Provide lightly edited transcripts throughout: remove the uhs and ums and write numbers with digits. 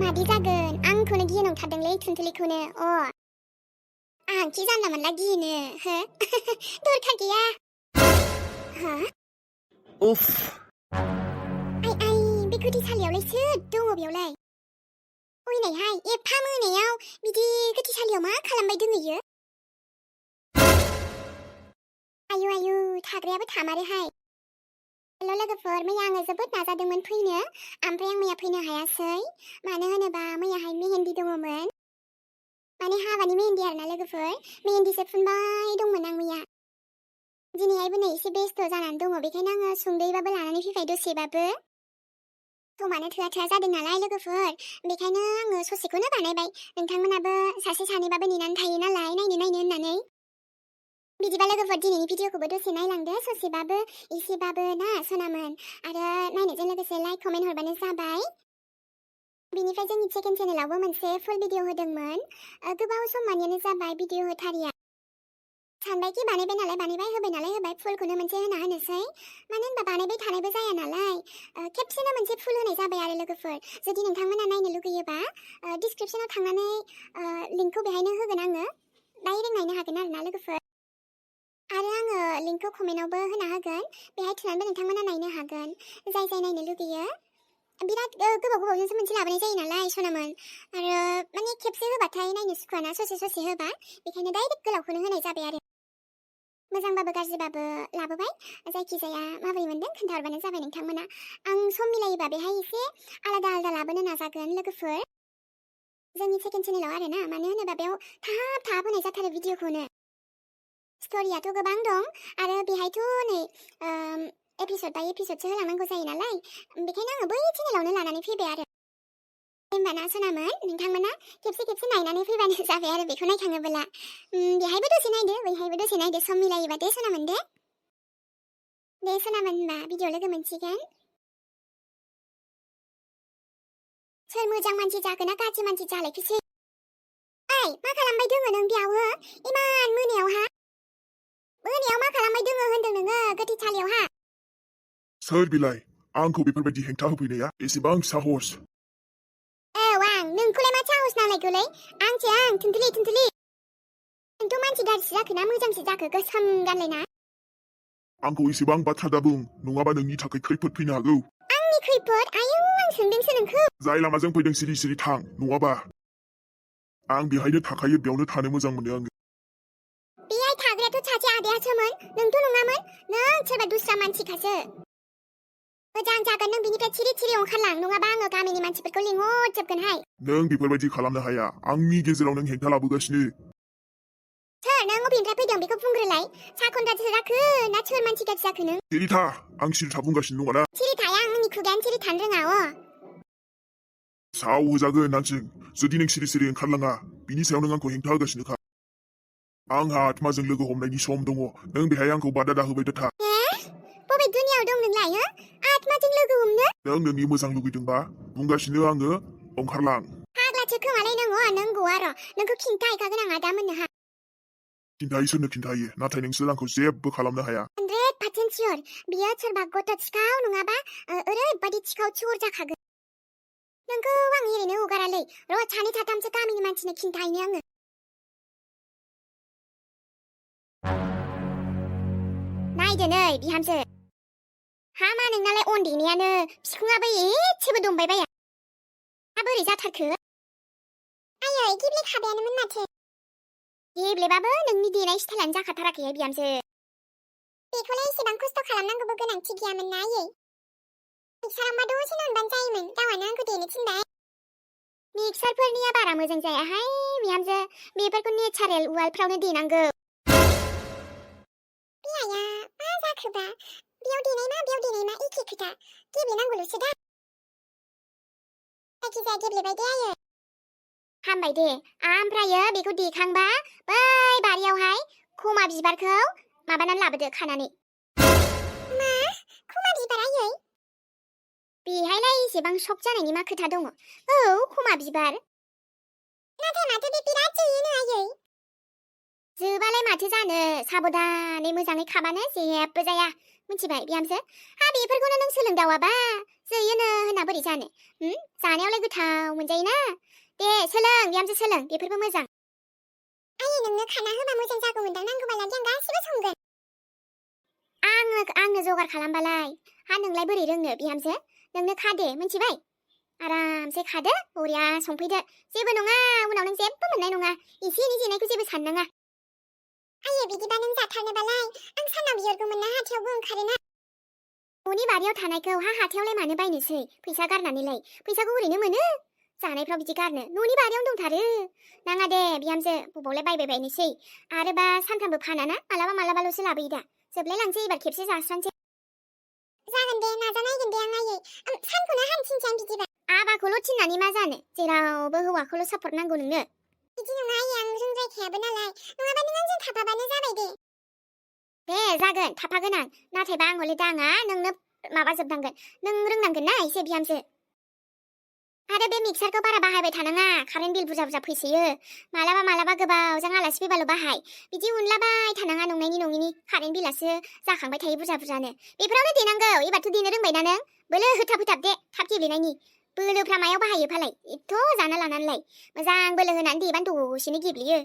मादि जागोन आंखौनो गिनो नंथारदोंलै थुनथुलिखौनो आं खि जानला मोनला गिनो हो दरखार गैया हो उफ आइ बे गोथैसालियावलाय सोर दङ बेयावलाय ओइनायहाय एफा मोनायाव बिदि गोथैसालियाव मा खालामबाय दोङो इयो आयु थाग्रायाबो थामारोहाय हेल' लोगोफोर मैया आङो जोबोद नाजादोंमोन फैनो ओमफ्राय आं मैया फैनो हायासै मानो होनोबा मैयाहाय मेहेन्दी दङमोन माने हाबानि मेहेन्दी आरोना लोगोफोर मेहेन्दिसो फुनबाय दंमोन आं मैया दिनैहायबो नै एसे बेस्थ' जानानै दङ बेखायनो आङो सुंद'यैबाबो लानानै फैबाय दसेबाबो समानो थोआ जादों नालाय लोगोफोर बेखायनो आङो ससेखौनो बानायबाय नोंथांमोनाबो सासे सानैबाबो नेनानै थायो नालाय नायनो होननानै बिदिबा लोगोफोर दिनैनि भिडिअखौबो दसे नायलांदो ससेबाबो एसेबाबो ना सनामोन आरो नायनायजों लोगोसे लाइक कमेन्ट हरबानो जाबाय बिनिफ्राय जोंनि सेकेन्ड चेनेलावबो मोनसे फुल भिडिअ होदोंमोन गोबाव सम मानियानो जाबाय भिडिअ होथारिया सानबायखि बानायबाय होबाय फुलखौनो मोनसे होनोसै मानो होनबा बानायबाय थानायबो जाया नालाय खेबसेनो मोनसे फुल होनाय जाबाय आरो लोगोफोर जुदि नोंथांमोना नायनो लुगैयोबा डिसक्रिप्शनाव थांनानै लिंकखौ बेहायनो होगोन आङो डाइरेक्ट नायनो हागोन आरोना लोगोफोर आरो आङो लिंकखौ कमेन्टआवबो होना होगोन बेहाय थुनानैबो नोंथांमोना नायनो हागोन जाय नायनो लुगैयो बिराद गोबावजोंसो मोनसे लाबोनाय जायो नालाय सनामोन आरो माने खेबसे होबाथाय नायनो सुखुवाना ससे होबा बेखायनो डाइरेक्ट गोलावखौनो होनाय जाबाय आरो मोजांबाबो गाज्रिबाबो लाबोबाय जायखिजाया माबोरै मोनदों खोन्थाहरबानो जाबाय नोंथांमोना आं सम मिलायोबा बेहाय एसे आलादा लाबोनो नाजागोन लोगोफोर जोंनि सेकेन्ड चेनेलाव आरो ना मानो होनोबा बेयाव थाब होनाय जाथारो भिडिअखौनो स्ट'रियाथ' गोबां दं आरो बेहायथ' नै एपिसड बाय एपिसडसो होलांनांगौ जायो नालाय बेखायनो आङो बै चेनेलावनो लानानै फैबाय आरो होनबाना सनामोन नोंथांमोना खेबसे नायनानै फैबानो जाबाय आरो बेखौ नायखाङोबोला बेहायबो दसे नायदो बैहायबो दसे नायदो सम मिलायोबा दे सनामोन दे सनामोन होनबा भिडिअ लोगो मोनसिगोन सोर मोजां मानसि जागोन ना गाज्रि मानसि जालायखोसै ओइ मा खालामबाय दोङो नों बेयावहो इमान मोनायाव मा खालामबाय दोङो होनदों नोङो गोथैसालियावहा सोर बिलाय आंखौ बेफोरबायदि हेंथा होफैनाया एसेबां साहस आं नोंखौलाय मा साहस नालायखौलै आं थुनथुलि नोंथ' मानसि गाज्रिसो जाखो ना मोजांसो जाखो गोसोम गानलायना आंखौ एसेबां बाथ्रा दाबुं नङाबा नोंनि थाखाय खैफोद फैनो हागौ आंनि खैफोद आयौ आं सोंदोंसो नोंखौ जाय लामाजों फैदों सिरि थां नङाबा आं बेहायनो थाखायो बेयावनो थानो मोजां मोनो आङो बेहाय थाग्रायाथ' सासे आदायासोमोन नोंथ' नङामोन नों सोरबा दस्रा मानसिखासो मोजां जागोन नों बिनिफ्राय सिरि ओंखारलां नङाबा आङो गामिनि मानसिफोरखौ लिंहरजोबगोनहाय नों बेफोरबायदि खालामनो हाया आंनि गेजेराव नों हेंथा लाबोगासिनो सोर नों अबेनिफ्राय फैदों बेखौ बुंग्रोलाय साखनदासो जाखो ना सोर मानसि गाज्रि जाखो नों सिरि था आं सिरि था बुंगासिनो दङ ना सिरि थाया आंनि खुगायानो सिरि थानो रोङा साव होजागोन नांसिं जुदि नों सिरि ओंखारलाङा बिनि सायाव नों आंखौ हेंथा होगासिनोखा आंहा आत्माजों लोगो हमनायनि सम दङ नों बेहाय आंखौ बादा दाहोबाय था बबे दुनियाव दं नोंलाय आत्माजों लोगो हमनो नों नोंनि मोजां लुगैदोंबा बुंगासिनो आङो ओंखारलां फाग्लासो खोमालाय नों गवा र' नोंखौ खिन्थाहैखागोन आं आदा मोननोहा खिन्थायो सोरनो खिन्थायो नाथाय नोंसोर आंखौ जेबो खालामनो हाया 100% सियर बियो सोरबा गथ' थिखाव नङाबा ओरैबायदि थिखाव चोर जाखागोन नोंखौ आं ओरैनो हगारालै र' सानै साथामसो गामिनि मानसिनो खिन्थाहैनो आङो नायदो नै बिहामजो हामा नोंनालाय उन्दैनियानो बिखुङाबो एसेबो दंबाय बाया बोरै जाथारखो आयै गेब्लेखाबायानोमोन माथो गेब्लेबाबो नोंनि देनाय स्टाइलानो जाखाथाराखैहाय बिहामजो बेखौलाय एसेबां खस्थ' खालामनांगौबो गोनांथि गैयामोन ना आयै मिक्सारावबा दसेनो मोनबानो जायोमोन गावहानो आंखौ देनो थिनबाय मिक्सारफोरनिया बारा मोजां जायाहाय बिहामजो बेफोरखौ नेचारेल उवालफ्रावनो देनांगौ बियाया मा जाखोबा बेयाव देनाय मा एखे खोथा गेब्लेनांगौल'सो दा जायखिजाया गेब्लेबाय दे आयै हामबाय दे ओमफ्रायो बेखौ देखांबा बै बारियावहाय खमा बिबारखौ माबानानै लाबोदो खानानै मा खमा बिबार आयै बेहायलाय एसेबां शक जानायनि मा खोथा दङ औ खमा बिबार नाथाय माथो बे बिराद जोयोनो आयै जोबालाय माथो जानो साबधानै मोजाङै खाबानो जेबो जाया मिथिबाय बिहामजो हा बेफोरखौनो नों सोलोंदावाबा जोयोनो होनना बोरै जानो जानायावलाय गोथाव मोनजायोना दे सोलों बिहामजो सोलों बेफोरबो मोजां आयै नोंनो खाना होबा मोजां जागौमोनदां नांगौबालाय आं गासिबो संगोन आंनो जगार खालामबालाय हा नोंलाय बोरै रोंनो बिहामजो नोंनो खादे मिथिबाय आरामसे खादो बरिया संफैदो जेबो नङा उनाव नों जेबो मोननाय नङा एसे एनै जेनायखौ जेबो साननाङा आयै बिदिबा नों जाथारनोबालाय आं सानाव बिहरगौमोन ना हाथायावबो ओंखारोना न'नि बारियाव थानायखौ हाथायावलाय मानो बायनोसै फैसा गारनानैलाय फैसाखौ ओरैनो मोनो जानायफ्राव बिदि गारनो न'नि बारियावनो दंथारो नाङा दे बिहामजो बबावलाय बायबाय बायनोसै आरोबा सानफ्रामबो फानाना मालाबाल'सो लाबोयो दा जोबलाय लांसै एबार खेबसे जास्रांसै जागोन दे नाजानायगोन दे आं आयै सानखौनो हामथिनसै आं बिदिबा आबाखौल' थिननानै मा जानो जेरावबो हौवाखौल' सापर्ट नांगौ नोंनो बिदि नङा आयै आं रोंद्रायखायाबो नालाय नङाबा नों आंजों थाफाबानो जाबाय दे जागोन थाफागोन आं नाथायबा आं हले दाङा नोंनो माबाजोबनांगोन नों रोंनांगोन ना एसे बिहामजो आरो बे मिक्सारखौ बारा बाहायबाय थानाङा कारेन्ट बिल बुरजा फैसोयो मालाबा गोबावजों आलासि फैबाल' बाहाय बिदि उनलाबाय थानाङा नंनायनि नङिनि कारेन्ट बिलासो जाखांबाय थायो बुरजानो बेफोरावनो देनांगौ एबारथ' देनो रोंबायना नों बोलो होथाब दे थाब गेब्लेनायनि बोलोफ्रा मायाव बाहायो फालाय एथ' जाना लानानैलाय मोजां बोलो होनानै देबानो दसेनो गेब्लेयो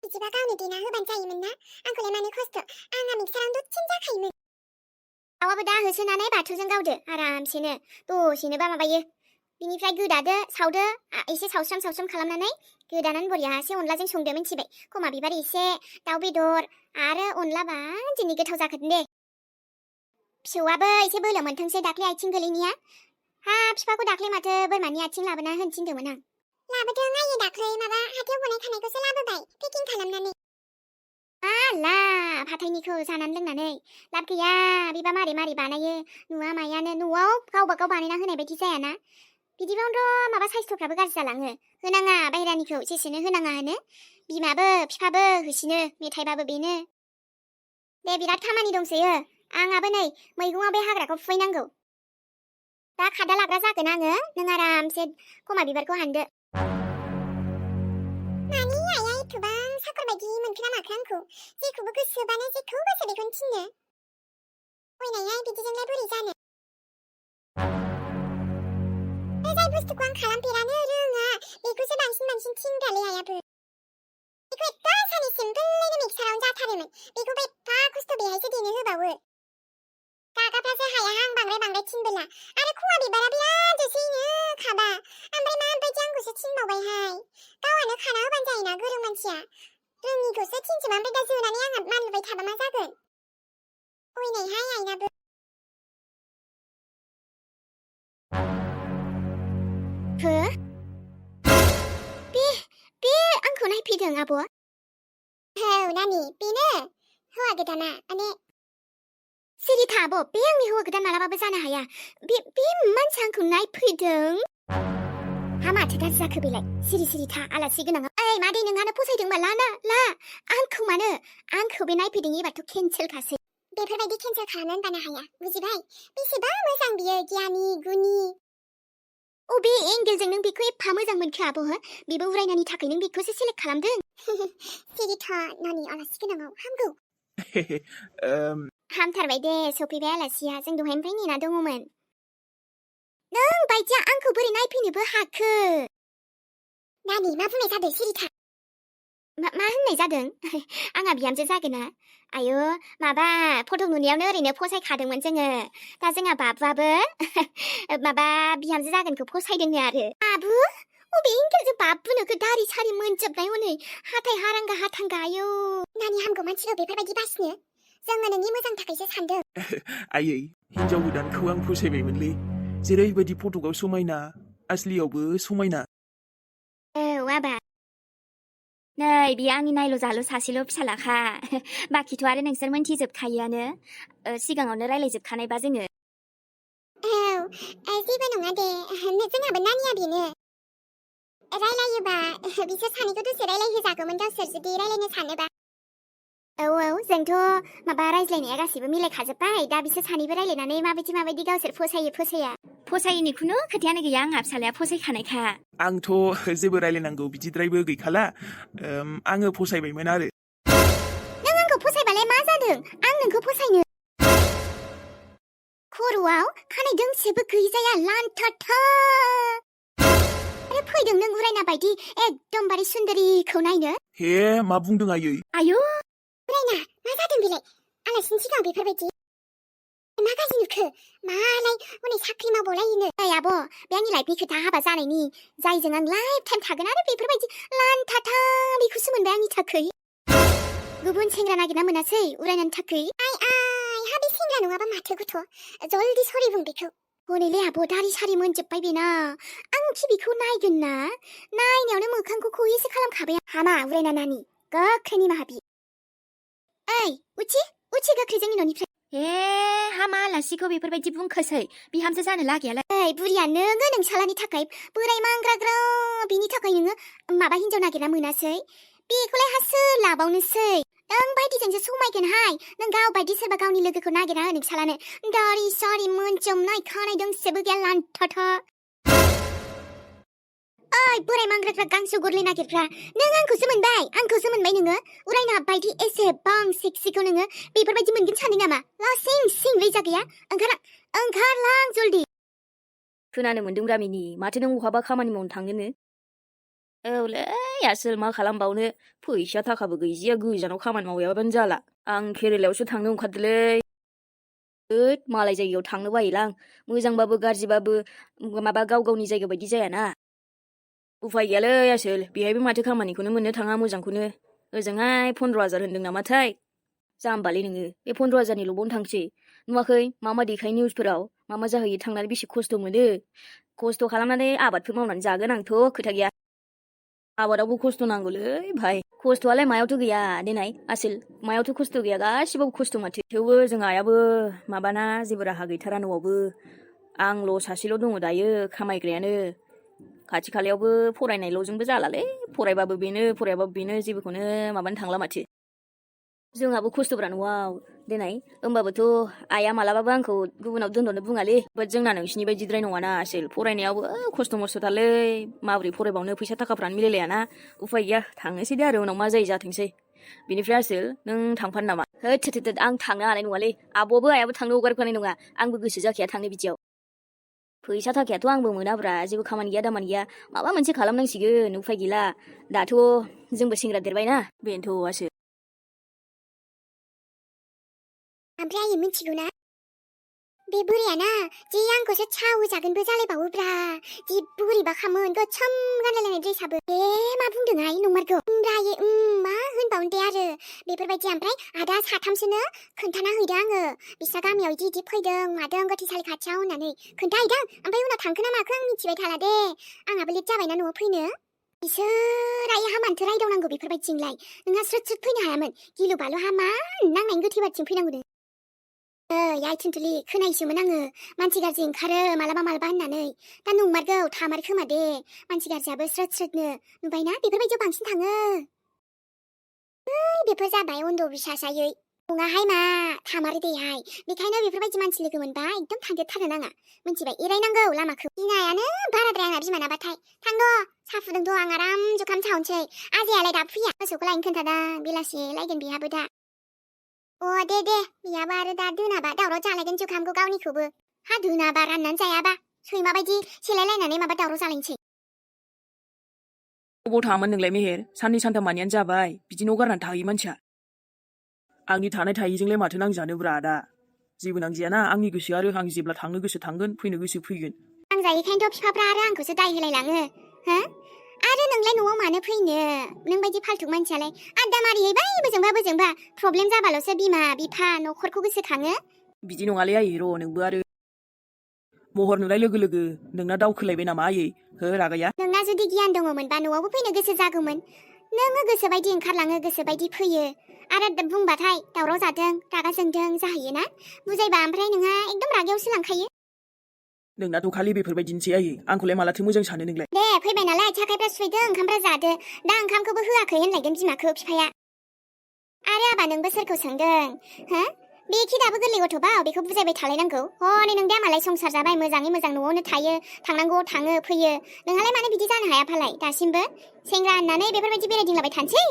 बिदिबा गावनो देना होबानो जायोमोन ना आंखौलाय मानो खस्थ' आंहा मिक्सारावनो दसेनो जाखायोमोन दाउआबो दा होसोनानै बाथुलजों गावदो आरामसेनो दसेनोबा माबायो बिनिफ्राय गोदादो सावदो एसे सावस्राम खालामनानै गोदानानै बरियासे अनलाजों संदो मिथिबाय खमा बिबार एसे दाउ बेदर आरो अनलाबा दिनै गोथाव जाखादों दे फिसौआबो एसे बोलो मोनथोंसै दाख्लै आथिं गोलैनिया हा फिफाखौ दाख्लै माथो बोरमानि आथिं लाबोना होनो थिनदोंमोन आं लाबोदों आयै दाख्लै माबा हाथायाव गनाय खानायखौसो लाबोबाय पेकिं खालामनानै लाब हाथायनिखौ जानानै लोंनानै लाब गैया बेबा मारै बानायो नुवा मायानो न'आव गावबा गाव बानायना होनाय बायदि जायाना बिदिबावनोथ' माबा साइस्थ'फ्राबो गाज्रि जालाङो होनाङा बाहेरानिखौ जेसेनो होनाङा होनो बिमाबो फिफाबो होसिनो मेथाइबाबो बेनो दे बिराद खामानि दंसोयो आंहाबो नै मैगङाव बे हाग्राखौ फुहैनांगौ दा खादा लाग्रा जागोन आङो नों आरामसे खमा बिबारखौ हानदो मानि आइया एथ'बां साखर बायदि मोनखोना माखो आंखौ जेखौबो गोसोबानो जेखौ गोसो बेखौनो थिनो फैनायहाय बिदिजोंलाय बोरै जानो जाय बुस्थुखौ आं खालामफेरानो रोङा बेखौसो बांसिन थिनग्रालै आइयाबो बेखौ एथ' सानै सिम्पोलैनो मिक्सारावनो जाथारोमोन बेखौबो एफा खस्थ' बेहायसो देनो होबावो गागाफ्रासो हाया आं बांद्राय थिनबोला आरो खमा बिबारा बिराद जोसैनो खाबा ओमफ्राय माबायदि आंखौसो थिनबावबायहाय गावहानो खाना होबानो जायोना गोरों मानसिया रोङिखौसो थिनसोमा ओमफ्राय दा जोनानै आंहा मानलुबाय थाबा मा जागोन अयनायहाय आइनाबो हो बे आंखौ नायफैदों आब' औ नानि बेनो हौवा गोदाना माने सिरि था आब' बे आंनि हौवा गोदान मालाबाबो जानो हाया बे मानसिया आंखौ नायफैदों हा माथो गाज्रि जाखो बेलाय सिरि था आलासि गोनां ओइ मादै नोंहानो फसायदोंबा ला आंखौ मानो आंखौ बे नायफैदों एबारथ' केन्सेलखासै बेफोरबायदि केन्सेल खालामनानै बानो हाया बुजिबाय बेसेबा मोजां बियो गियानि गुनि बे एंगेलजों नों बेखौ एफा मोजां मोनखो आब' हो बेबो उरायनायनि थाखाय नों बेखौसो सेलेक्ट खालामदों सिरिथा नानि आलासि गोनाङाव हामगौ हामथारबाय दे सफैबाय आलासिया जों दहायनिफ्राय नेना दङमोन नों बायदिया आंखौ बोरै नायफैनोबो हाखो नानि मा बुंनाय जादों सिरिथा मा होननाय जादों आंहा बिहामजो जागोना आयो माबा फट' नुनायावनो ओरैनो फसायखादोंमोन जोङो दा जोंहा बाबुआबो माबा बिहामजो जागोनखौ फसायदोंनो आरो बाबु अबे एंगेलजों बाबुनोखौ दारि सारि मोनजोबनाय हनै हाथाय हारांगा हाथांगा आयौ नानि हामगौ मानसिखौ बेफोरबायदि बासिनो जोङो नोंनि मोजां थाखायसो सानदों आयै हिन्जाव गोदानखौ आं फसायबायमोनलै जेरैबायदि फट'आव समायना आसलियावबो समायना औ आबा नै बियो आंनि नायल' जाल' सासेल' फिसालाखा बाखिथ' आरो नोंसोर मोनथिजोबखायोआनो सिगाङावनो रायलायजोबखानायबा जोङो जेबो नङा दे जोंहाबो नानिया बेनो रायलायोबा बिसोर सानैखौ दसे रायलायहोजागौमोन गावसोर जुदि रायलायनो सानोबा औ जोंथ' माबा रायज्लायनाया गासिबो मिलायखाजोब्बाय दा बिसोर सानैबो रायलायनानै माबायदि गावसोर फसाया फसायैनि खुनु खोथायानो गैया आंहा फिसालाया फसायखानायखा आंथ' जेबो रायलायनांगौ बिदिद्रायबो गैखाला आङो फसायबायमोन आरो नों आंखौ फसायबालाय मा जादों आं नोंखौ फसायनो खर'आव खानाय दोंसेबो गैजाया लान्थाथा आरो फैदों नों उरायना बायदि एकदमबारे सुन्दरिखौ नायनो हे मा बुंदों आयै आयु उरायना मा जादों बेलाय आलासिनि सिगाङाव बेफोरबायदि मा गाज्रि नुखो मालाय हनै साख्रि मावबावलायोनो ओइ आब' बे आंनि लाइफनि खोथा हाबा जानायनि जायजों आं लाइफ टाइम थागोन आरो बेफोरबायदि लान्थाथा बेखौसो मोनबाय आंनि थाखै गुबुन सेंग्रा नागिरना मोनासै उरायनायनि थाखै आइ हा बे सेंग्रा नङाबा माथो गथ' जल्दि सरि बुं बेखौ हनैलै आब' दारि सारि मोनजोब्बाय बेना आंखि बेखौ नायगोन ना नायनायावनो मोखांखौ खयैसो खालामखाबाय हामा उरायना नानि गोख्रैनि माहाबि ओइ उथि गोख्रै जोंनि न'निफ्राय हे हामा आलासिखौ बेफोरबायदि बुंखोसै बिहामजो जानो लागियालाय ओइ बुरिया नोङो नोंसालानि थाखाय बोराय मांग्राग्रा बिनि थाखाय नोङो माबा हिन्जाव नागिरना मोनासै बेखौलाय हा सोर लाबावनोसै नों बायदिजोंसो समायगोनहाय नों गाव बायदि सोरबा गावनि लोगोखौ नागिरना हो नोंसालानो दारि सारि मोनजोबनाय खानाय दोंसेबो गैया लान्थाथा ओइ बोराय मांग्राग्रा गांसो गोरलै नागिरग्रा नों आंखौसो मोनबाय नोङो उरायना बायदि एसेबां सेक्सिखौ नोङो बेफोरबायदि मोनगोन सानो नामा लासिं सिं लैजा गैया ओंखारलां जल्दि खोनानो मोन्दों गामिनि माथो नों बहाबा खामानि मावनो थाङोनो औलै आसोल मा खालामबावनो फैसा थाखाबो गैजाया गोजानाव खामानि मावैयाबानो जाला आं केरेलायावसो थांनो ओंखारदोलै होद मालाय जायगायाव थांनो बायोलां मोजांबाबो गाज्रिबाबो माबा गाव गावनि जायगा बायदि जायाना उफाय गैयालै आसोल बेहायबो माथो खामानिखौनो मोननो थाङा मोजांखौनो ओजोंहाय 15,000 होनदों नामाथाय जाम्बालै नोङो बे 15,000निल' बावनो थांसै नुवाखै मा देखाय निउसफोराव मा जाहैयो थांनानै बेसे खस्थ' मोनो खस्थ' खालामनानै आबादफोर मावनानै जागोन आंथ' खोथा गैया आबादावबो खस्थ' नांगौलै भाइ खस्थ'आलाय मायावथ' गैया देनाय आसोल मायावथ' खस्थ' गैया गासिबावबो खस्थ' माथो थेवबो जों आइयाबो माबाना जेबो राहा गैथारा न'आवबो आंल' सासेल' दङ दायो खामायग्रायानो खाथि खालायावबो फरायनायल'जोंबो जालालै फरायबाबो बेनो फरायाबाबो बेनो जेबोखौनो माबानो थांला माथो जोंहाबो खस्थ'ब्रा न'आव देनाय होमबाबोथ' आइया मालाबाबो आंखौ गुबुनाव दोनहरनो बुङालै बाट जोंना नोंसिनि बायदिद्राय नङाना आसोल फरायनायावबो खस्थ' मस्थ'थारलै माबोरै फरायबावनो फैसा थाखाफ्रानो मिलायलायाना उफाय गैया थांनोसै दे आरो उनाव मा जायो जाथोंसै बिनिफ्राय आसोल नों थांफानो नामा होद आं थांनो हानाय नङालै आब'आबो आइयाबो थांनो हगारखानाय नङा आंबो गोसो जाखाया थांनो बिदियाव फैसा थाखायाथ' आंबो मोनाब्रा जेबो खामानि गैया दामानि गैया माबा मोनसे खालामनांसिगोन उफाय गैला दाथ' जोंबो सेंग्रा देरबायना बेनोथ' आसो ओमफ्राय आयै मिथिगौ ना बे बुरियाना जि आंखौसो छाव जागोनबो जालायबावोब्रा जि बोरैबा खामोन गोसोम गानलायलायनाय ड्रेसाबो मा बुंदोंहाय नंमारगौ आयै मा होनबावनो दे आरो बेफोरबायदि ओमफ्राय आदा साथामसोनो खोन्थाना हैदों आङो बिस्रा गामियाव इदि फैदों मादों गोथैसालि खाथियाव होननानै खोन्थाहैदों ओमफ्राय उनाव थांखो ना माखो आं मिथिबाय थाला दे आंहाबो लेट जाबायना न'आव फैनो बिसोर आइ हामानोथो रायदावनांगौ बेफोरबायदिजोंलाय नोंहा स्रोद फैनो हायामोन गिलु बालु हामा नांनायनि गोथै बाथिं फैनांगौ नों आइ थुनथुलि खोनायोसोमोन आङो मानसि गाज्रि ओंखारो मालाबा होननानै दा नंमारगौ थामार खोमा दे मानसि गाज्रियाबो स्रोदनो नुबायना बेफोरबायदियाव बांसिन थाङो बेफोर जाबाय अन्ध बिसास आयै नङाहाय मा थामारो देहाय बेखायनो बेफोरबायदि मानसि लोगो मोनबा एकदम थांदेरथारनो नाङा मिथिबाय एरायनांगौ लामाखौ गिनायानो बाराद्राय आंना बिमानाबाथाय थांद' साहा फुदुंद' आं आराम जुखाम सावनोसै आजायालाय दा फैया मोसौखौ लायनो खोन्थादां बेलासि लायगोन बेहाबो दा दे बेयाबो आरो दा दोनाबा दावराव जालायगोन जुखामखौ गावनिखौबो हा दोनाबा राननानै जायाबा सैमा बायदि सेलायलायनानै माबा दावराव जालायनोसै बबाव थाङामोन नोंलाय मेहेर साननै सानथाम मानियानो जाबाय बिदि न' गारनानै थाहैयो मानसिया आंनि थानाय थायैजोंलाय माथो नांजानोब्रा दा जेबो नांजायाना आंनि गोसो आरो आं जेब्ला थांनो गोसो थांगोन फैनो गोसो फैगोन नांजायैखायनोथ' बिफाफ्रा आरो आंखौसो दाय होलायलाङो हो आरो नोंलाय न'आव मानो फैनो नों बायदि फाल्थुक मानसियालाय आड्डा मारिहैबाय बोजोंबा प्रब्लेम जाबाल'सो बिमा बिफा न'खरखौ गोसोखाङो बिदि नङालै आयै र' नोंबो आरो महर नुनाय लोगो लोगो नोंना दावखोलायबाय नामा आयै हो रागाया नोंना जुदि गियान दङमोनबा न'आवबो फैनो गोसो जागौमोन नोङो गोसोबायदि ओंखारलाङो गोसोबायदि फैयो आरो बुंबाथाय दावराव जादों रागा जोंदों जाहैयोना बुजायबा ओमफ्राय नोंहा एकदम रागायावसो लांखायो नोंनाथ' खालि बेफोरबायदिनोसै आयै आंखौलाय मालाथो मोजां सानो नोंलाय दे फैबाय नालाय साखायफ्रा सुहैदों ओंखामफ्रा जादो दा ओंखामखौबो होआखै होनलायगोन बिमाखौ बिफाया आरो आबा नोंबो सोरखौ सोंदों हो बेखि दाबो गोरलै गथ'बा बेखौ बुजायबाय थालायनांगौ हनै नों दा मालाय संसार जाबाय मोजाङै मोजां न'आवनो थायो थांनांगौ थाङो फैयो नोंहालाय मानो बिदि जानो हाया फालाय दासिमबो सेंग्रा होननानै बेफोरबायदि बेरायदिंलाबाय थानोसै